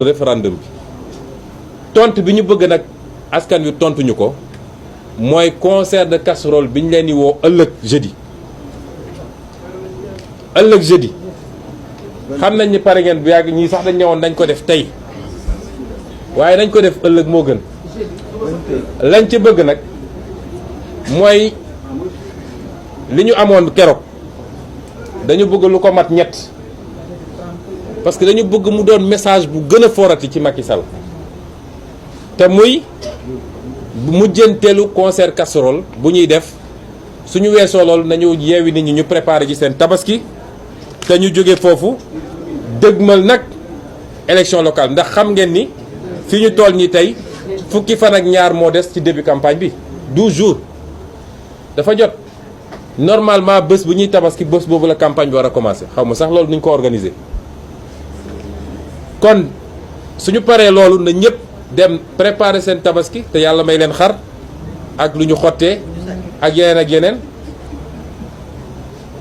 référendum bi tontu bi ñu bëgg nag askan wi tontuñu ko mooy concert de casserole bi ñu leen di woo ëllëg jeudi xam nañ ni pare ngeen bu yàgg ñii sax dañ ñëwoon dañ ko def tey waaye dañ ko def ëllëg moo gën lañ ci bëgg nag mooy li ñu amoon keroog dañu bëgg lu ko mat ñett parce que dañu bëgg mu doon message bu gën a forati ci Macky Sall te muy mujjanteelu concert casserole bu ñuy def suñu weesoo loolu nañu yeewi nit ñi ñu préparé ci seen tabaski te ñu jóge foofu dëgmal nag élection locale ndax xam ngeen ni fi ñu toll ñi tey fukki fan ak ñaar moo des ci début campagne bi 12 jours dafa jot normalement bés bu ñuy tabaski bés boobu la campagne bi war a commencer xaw ma sax loolu nuñ ko organiser kon suñu paree loolu na ñëpp dem préparer seen tabaski te yàlla may leen xar ak lu ñu xottee ak yeneen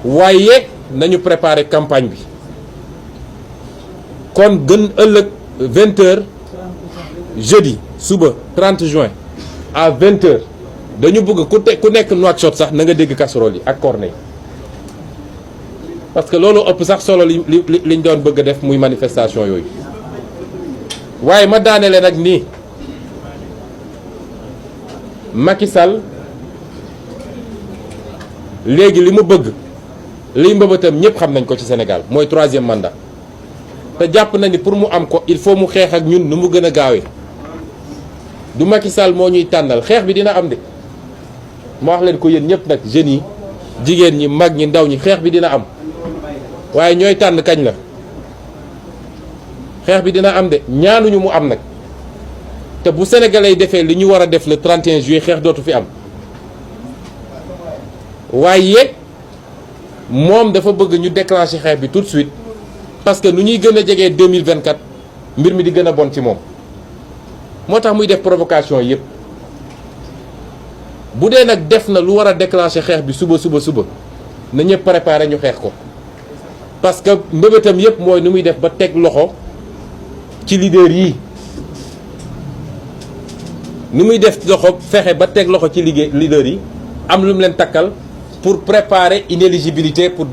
waaye nañu préparer campagne bi kon gën ëllëg 20h jeudi suba 30 juin à 20h dañu bëgg ku nekk Nouakchott sax na nga dégg casserole yi ak cornet yi parce que loolu ëpp sax solo liñ doon bëgg a def muy manifestation yooyu waaye ma daanele nag nii Macky Sall léegi li mu bëgg liy mbëbëtam ñëpp xam nañ ko ci Sénégal mooy 3e mandat te jàpp na ni pour mu am ko il faut mu xeex ak ñun nu mu gën a gaawee du Macky Sall moo ñuy tànnal xeex bi dina am de ma wax leen ko yéen ñëpp nag jeunes yi jigéen ñi mag ñi ndaw ñi xeex bi dina am waaye ñooy tànn kañ la xeex bi dina am de ñaanuñu mu am nag te bu sénégalais yi defee li ñu war a def le 31 juillet xeex dootu fi am waaye moom dafa bëgg ñu déclencher xeex bi tout de suite parce que nu ñuy gën a jegee 2024 mbir mi di gën a bon ci moom moo tax muy def provocation yëpp bu dee nag def na lu war a déclencher xeex bi suba na ñëpp préparer ñu xeex ko parce que mbëbëtam yëpp mooy nu muy def ba teg loxo ci leader yi nu muy def loxo fexe ba teg loxo ci leader yi am lu mu leen takkal pour préparer inéligibilité pour